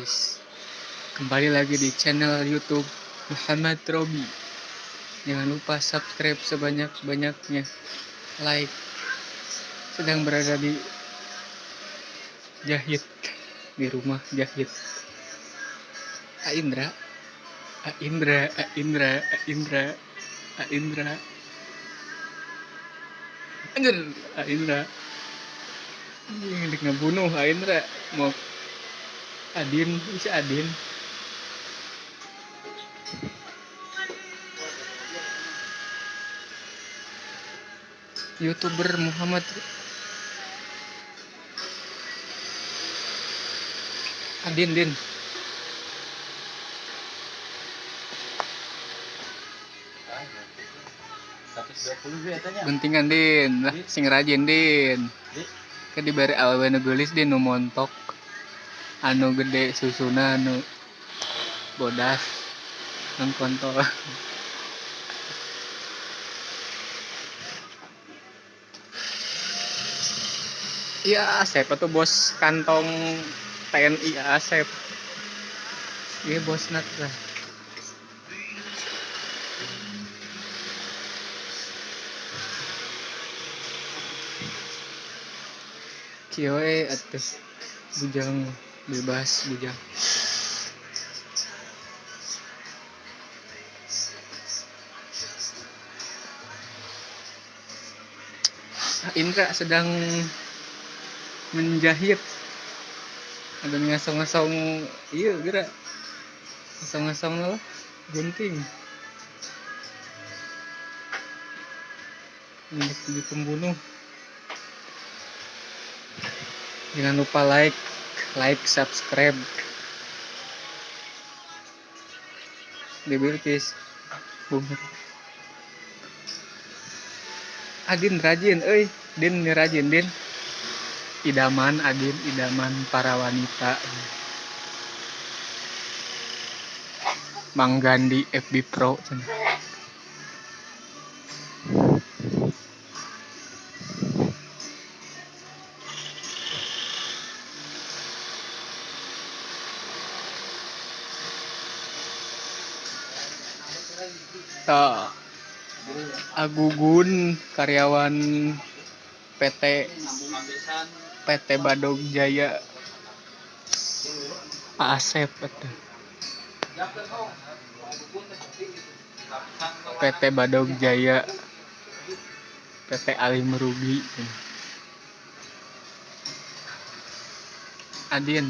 guys. Kembali lagi di channel YouTube Muhammad Robi. Jangan lupa subscribe sebanyak-banyaknya, like. Sedang berada di jahit, di rumah jahit. A Indra, A Indra, A Indra, A Indra, A Indra. Anjir, A Indra. Ini ngebunuh A Indra. Mau Adin, bisa Adin. YouTuber Muhammad Adin, Din. Guntingan Din, lah sing rajin Din. Ke diberi awewe nu geulis Din nu montok. Anu gede susuna anu bodas nang kontol. Iya, Asep atau bos kantong TNI Asep. Iya bos nat lah. Kieu we atuh bujang bebas bujang. Indra sedang menjahit. Ada ngasong-ngasong, iya gerak. Ngasong-ngasong lah, gunting. Ini pembunuh. Jangan lupa like, subscribe. Di Bilkis. Bumur. Adin rajin, euy. Din rajin, Din. Idaman Adin, idaman para wanita. Mang Gandhi FB Pro. Tuh. Agugun karyawan PT Badog Jaya. Asep atuh. PT Badog Jaya, PT Alim Rugi. Adin.